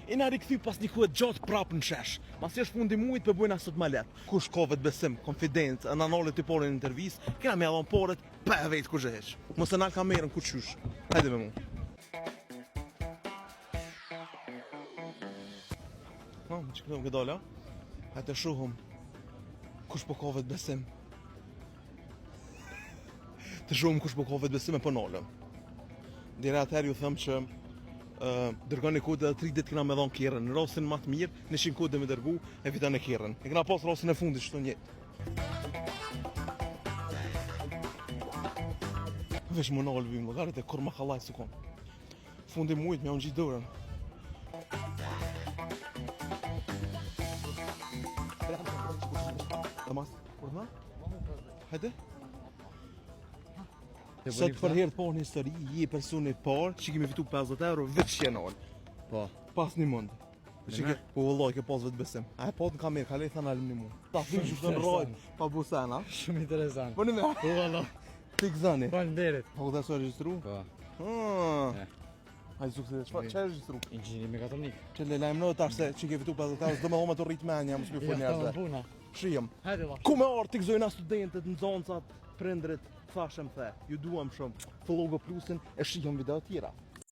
Jena rikthy pas një kohe gjatë prapë në shesh. Masi është fundi mujit po bojna sot ma lehtë. Kush ka vetëbesim, konfidencë, e na nalet i pari në intervistë, kena me ia dhon paret pa e vet kush e hiç. Mos e nal kamerën ku qysh. Hajde me mu. No, që këto më këdala? Hajde të shohum. Kush po ka vetëbesim? Të shohum kush po ka vetëbesim e po nalëm. Deri atëherë ju them që uh, dërgoni kod edhe 3 ditë kena me dhon kerrin. Në rastin më të mirë, 100 kode me dërgu e fiton e kerrin. E kena pas rastin e fundit çto njëjtë. Vesh më nalë vim, llogarit e kur ma kallaj su kon. Fundi mujt me unë gjithë dorën. Thomas, urdhna? Hajde. Sot për herë të parë në histori, je personi i parë që kemi fitu 50 euro veç që nal. Po. Pas një mund. Që ke, po vëllai ke pas vetëbesim. A e po në kamerë, kalej tha nalëm një mund. Ta thym që të rrojt, pa busena. Shumë interesant. Po në me, Po valla. ti gëzani. Faleminderit. Po ku të regjistru? Po. Hmm. E. Ai sukses, çfarë çfarë regjistru? Inxhinier mekatronik. Që le lajmëro tash se që ke fitu 50 euro, s'do me thonë të rrit mendja, mos më fol Ja, njerëzve. puna. Shihem. Hajde valla. Ku me ardh të gëzojna studentët, nxënësat, prindrit, thashem the, ju duam shumë. Follow Go Plusin e shihëm video tjera.